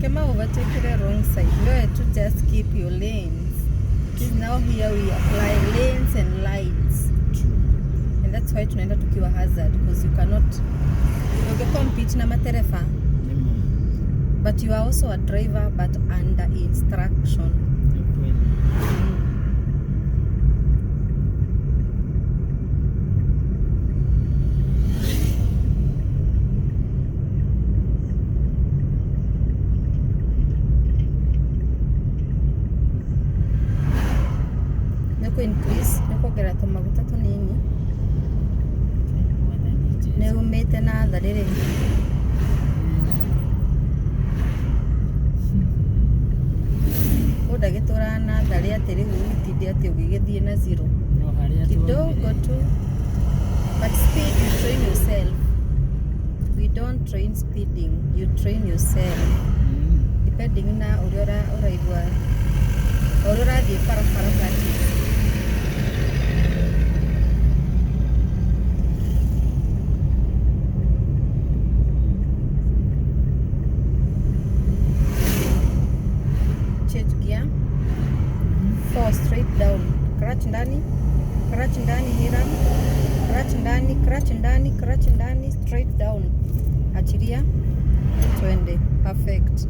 Kama overtake wrong side, wewe to just keep your lanes. Because now here we apply lanes and lights. And that's why tunaenda tukiwa hazard because you cannot compete na matereba. But you are also a driver but under instruction. Nĩ kũ increase nĩ kuongerera tũmaguta tũnini. Nĩ umĩte na tharĩrĩ. Mũndũ agĩtũraga na tharĩ atĩ rĩu ũgĩtinde atĩ ũgĩgĩthiĩ na zero. No harĩa Kidogo tu. But speed you train yourself. We don't train speeding, you train yourself. Depending na ũrĩa ũraigua ũrĩa ũrathiĩ barabara that is. Change gear. Four straight down. Clutch ndani, clutch ndani Hiram. Clutch ndani, clutch ndani, clutch ndani, straight down. Achilia. Twende. Perfect.